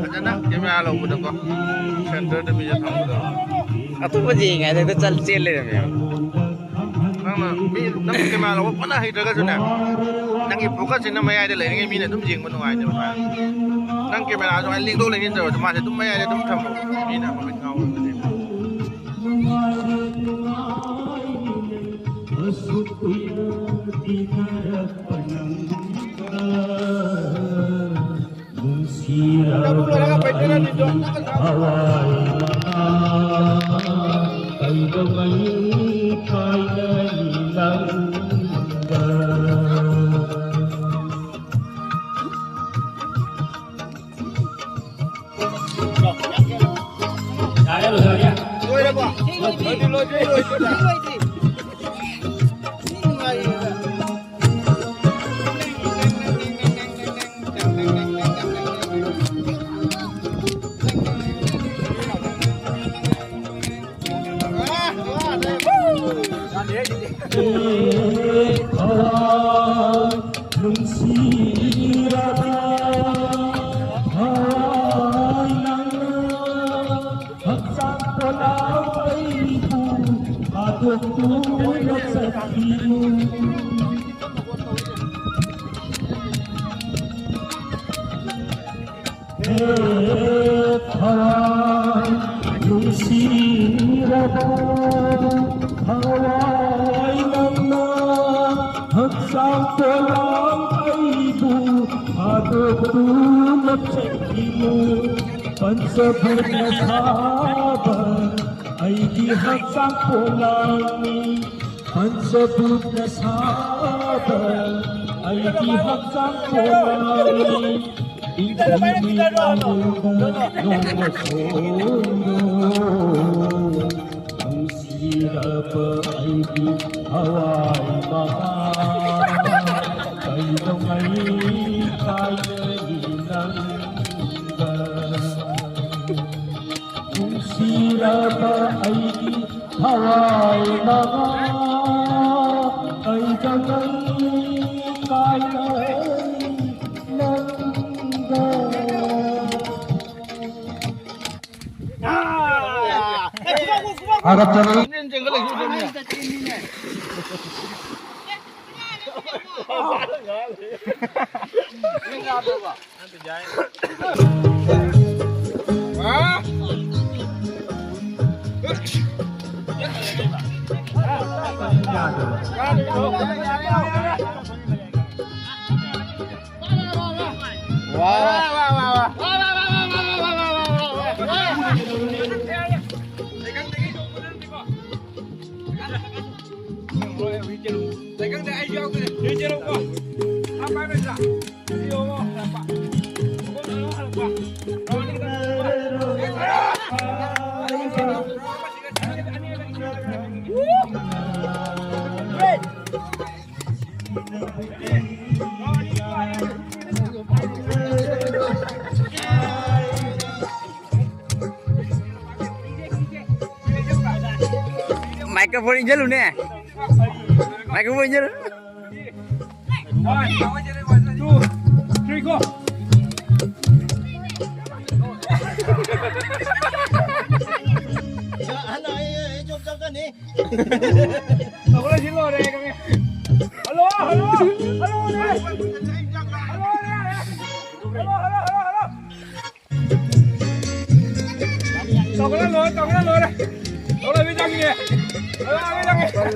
ꯐꯖꯅ ꯀꯦꯃꯦꯔꯥ ꯂꯧꯕꯗꯀꯣ, ꯁꯦꯟꯇꯔꯗ ꯃꯤꯁꯦ ꯊꯝꯒꯗꯕ꯫ ꯑꯇꯣꯞꯄ ꯌꯦꯡꯉꯤꯉꯩꯗ ꯍꯦꯛꯇ ꯆꯠ-, ꯆꯦꯟ ꯂꯩꯔꯝꯃꯦꯕ꯫ ꯅꯪꯅ ꯃꯤ, ꯅꯪ ꯀꯦꯃꯦꯔꯥ ꯂꯧꯕ ꯐꯅ ꯍꯩꯇ꯭ꯔꯒꯁꯨꯅꯦ, ꯅꯪꯒꯤ ꯐꯣꯀꯁꯁꯤꯅ ꯃꯌꯥꯏꯗ ꯂꯩꯔꯤꯉꯩ ꯃꯤꯅ ꯑꯗꯨꯝ ꯌꯦꯡꯕ ꯅꯨꯡꯉꯥꯏꯅꯦꯕ ꯁꯨꯃꯥꯏꯅ꯫ ꯅꯪ ꯀꯦꯃꯦꯔꯥ ꯁꯨꯃꯥꯏꯅ ꯂꯦꯡꯗꯣꯛ ꯂꯦꯡꯁꯤꯟ ꯇꯧꯔꯁꯨ ꯃꯥꯁꯦ ꯑꯗꯨꯝ ꯃꯌꯥꯏꯗ ꯑꯗꯨꯝ ꯊꯝꯃꯣ, ꯃꯤꯅ ꯃꯃꯤꯠ ꯉꯥꯎꯔꯣꯏꯗꯣꯏꯅꯦꯕ꯫ ꯂꯣꯏꯔꯕꯣ? ꯂꯣꯏꯗ꯭ꯔꯤ, ꯂꯣꯏꯗ꯭ꯔꯤ, ꯂꯣꯏꯗ꯭ꯔꯤ꯫ ꯃꯤ ꯅꯨꯡꯉꯥꯏꯔꯤꯕ? ꯅꯨꯡꯁꯤꯔꯕ ꯊꯋꯥꯏ ꯅꯪꯅ ꯍꯛꯆꯥꯡ ꯄꯣꯂꯥꯡ ꯑꯩꯕꯨ ꯊꯥꯗꯣꯛꯇꯨꯅ ꯆꯠꯈꯤꯅꯨ꯫ ꯄꯟꯆꯚꯨꯠꯅ ꯁꯥꯕ ꯑꯩꯒꯤ ꯍꯛꯆꯥꯡ ꯄꯣꯂꯥꯡꯅꯤ꯫ ꯄꯟꯆꯚꯨꯠꯅ ꯁꯥꯕ ꯑꯩꯒꯤ ꯍꯛꯆꯥꯡ ꯄꯣꯂꯥꯡꯅꯤ꯫ ꯏꯪꯊꯤꯅꯤ ꯑꯔꯣꯏꯕ ꯅꯣꯡꯃ ꯁꯣꯏꯔꯣ꯫ ꯅꯨꯡꯁꯤꯔꯕ ꯑꯩꯒꯤ ꯊꯋꯥꯏ ꯃꯃꯥ, ꯀꯩꯗꯧꯉꯩ ꯀꯥꯏꯅꯅꯤ ꯅꯪꯒ? ꯅꯨꯡꯁꯤꯔꯕ ꯑꯩꯒꯤ ꯊꯋꯥꯏ ꯃꯃꯥ, ꯀꯩꯗꯧꯉꯩ ꯀꯥꯏꯅꯅꯤ ꯅꯪꯒ? ꯊꯥꯒꯠꯆꯔꯤ꯫ Microphone injalo ne. Microphone injalo. One, two, three, go. Hello, hello, hello, hello. Hello, hello, hello, hello. ꯇꯧꯔ ꯂꯣꯏꯔꯦ, ꯇꯧꯔ ꯂꯣꯏꯔꯦ꯫ ꯇꯧꯔ ꯂꯣꯏꯔꯦ, ꯆꯪꯉꯦ꯫ ꯇꯧꯔ ꯂꯣꯏꯔꯦ, ꯆꯪꯉꯦ꯫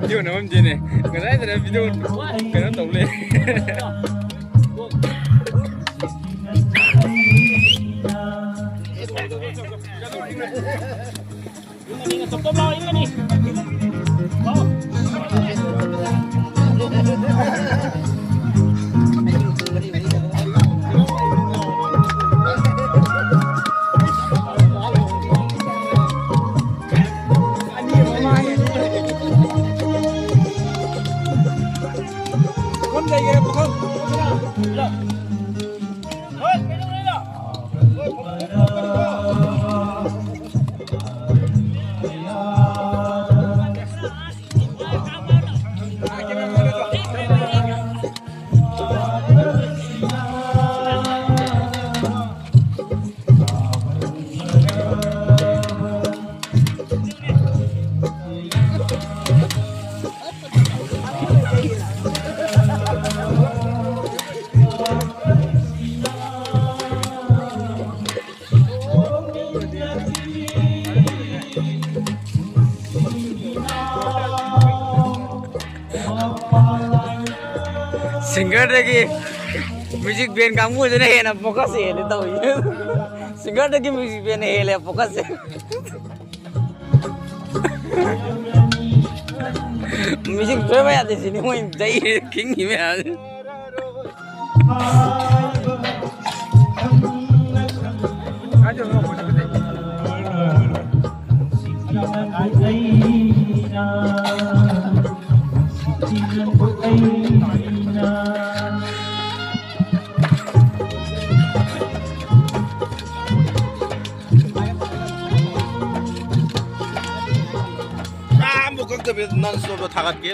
Video ꯅꯝꯐꯝꯁꯤꯅꯦ꯫ ꯉꯁꯥꯏꯗꯅ video ꯀꯩꯅꯣ ꯇꯧ ꯂꯩ꯫ ꯁꯤꯡꯒꯔꯗꯒꯤ ꯃ꯭ꯌꯨꯖꯤꯛ ꯕꯦꯟ ꯀꯥꯡꯕꯨꯁꯤꯅ ꯍꯦꯟꯅ ꯐꯣꯀꯁ ꯍꯦꯜꯂꯦ ꯇꯧꯔꯤꯁꯦ꯫ ꯁꯤꯡꯒꯔꯗꯒꯤ ꯃ꯭ꯌꯨꯖꯤꯛ ꯕꯦꯟꯅ ꯍꯦꯜꯂꯦ ꯐꯣꯀꯁꯁꯦ꯫ ꯃ꯭ꯌꯨꯖꯤꯛ ꯁꯣꯏꯕ ꯌꯥꯗꯦ ꯁꯤꯅꯤ ꯃꯣꯏ ꯆꯩ ꯈꯤꯡꯉꯤ ꯃꯌꯥꯝꯁꯦ꯫ ꯑꯃꯨꯛ ꯀꯛꯇꯕꯤꯗ ꯅꯟ ꯁ꯭ꯇꯣꯞꯇ ꯊꯥꯒꯠꯀꯦ꯫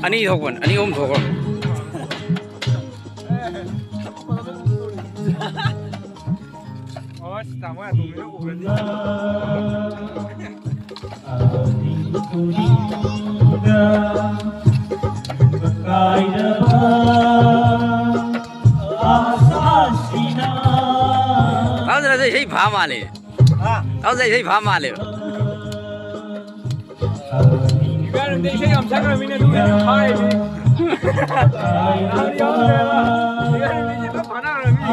ꯑꯅꯤ ꯊꯣꯛꯄꯅꯤ, ꯑꯅꯤ ꯑꯍꯨꯝ ꯊꯣꯛꯈ꯭ꯔꯕꯅꯤ꯫ ꯑꯁ, ꯇꯥꯃꯣ ꯑꯇꯣꯝꯕꯤꯅ ꯎꯔꯗꯤ꯫ ꯇꯥꯃꯣ ꯁꯤꯗꯁꯨ ꯏꯁꯩ ꯐꯥ ꯃꯥꯜꯂꯦ꯫ ꯍꯥ? ꯇꯥꯃꯣ ꯁꯤꯗ ꯏꯁꯩ ꯐꯥ ꯃꯥꯜꯂꯦꯕ꯫ ꯏꯕꯥꯅꯤꯗꯤ ꯏꯁꯩ ꯌꯥꯝ ꯁꯛꯈ꯭ꯔꯃꯤꯅꯦ, ꯑꯗꯨꯒꯤꯅꯦ ꯐꯥꯔꯤꯁꯦ꯫ ꯌꯥꯎꯗꯤ ꯌꯥꯎꯗ꯭ꯔꯦꯕ꯫ ꯏꯕꯥꯅꯤꯗꯤ ꯏꯁꯩ ꯐꯥꯅꯈ꯭ꯔꯃꯤꯅꯦ꯫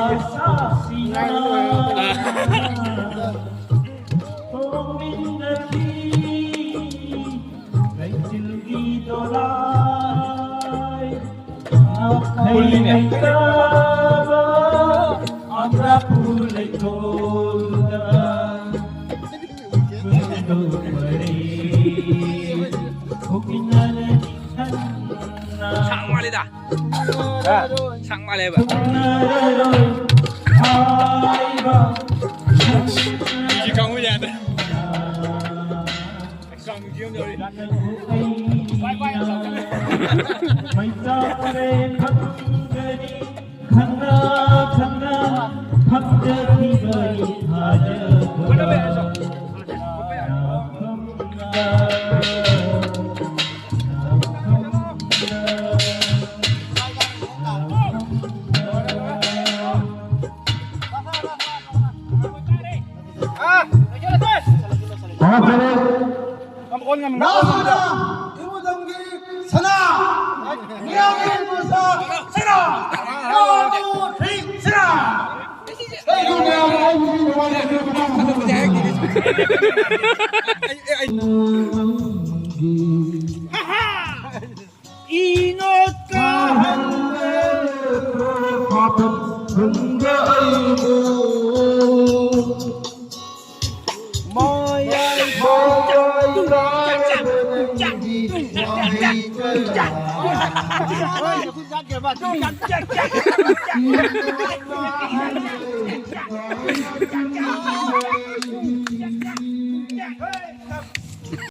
ꯐꯨꯜꯂꯤꯅꯦ꯫ ꯁꯥꯡ ꯃꯥꯜꯂꯤꯗ꯫ ꯍꯥ? ꯁꯥꯡ ꯃꯥꯜꯂꯦꯕ꯫ ꯁꯤ ꯀꯥꯡꯕꯨ ꯌꯥꯗ꯭ꯔꯦ꯫ ꯀꯥꯡꯕꯨ ꯌꯥꯝ ꯌꯥꯎꯔꯤ꯫ ꯕꯥꯏ ꯕꯥꯏ ꯌꯥꯝ ꯆꯥꯎꯈꯠꯂꯦ꯫ ꯂꯥꯁ ꯑꯣꯏꯅ ꯏꯔꯨꯖꯝꯒꯤ ꯁꯅꯥ꯫ ꯃꯤꯌꯥꯝꯒꯤ ꯃꯁꯥ ꯁꯤꯔꯥ! One, two, three, Sira! Thank you, ꯃꯌꯥꯝ꯫ ꯑꯩꯕꯨꯗꯤ ꯅꯨꯡꯉꯥꯏꯖꯗ꯭ꯔꯦ, ꯃꯇꯥꯡ ꯑꯁꯤꯗ꯫ ꯏꯅꯣꯠ ꯀꯥꯍꯜꯂꯦ ꯄꯥꯄꯝ ꯈꯪꯗ ꯑꯩꯕꯨ꯫ ꯃꯌꯥꯏ ꯃꯌꯥꯏ ꯀꯥꯔꯕ ꯅꯪꯒꯤ ꯋꯥꯍꯩ ꯀꯌꯥ꯫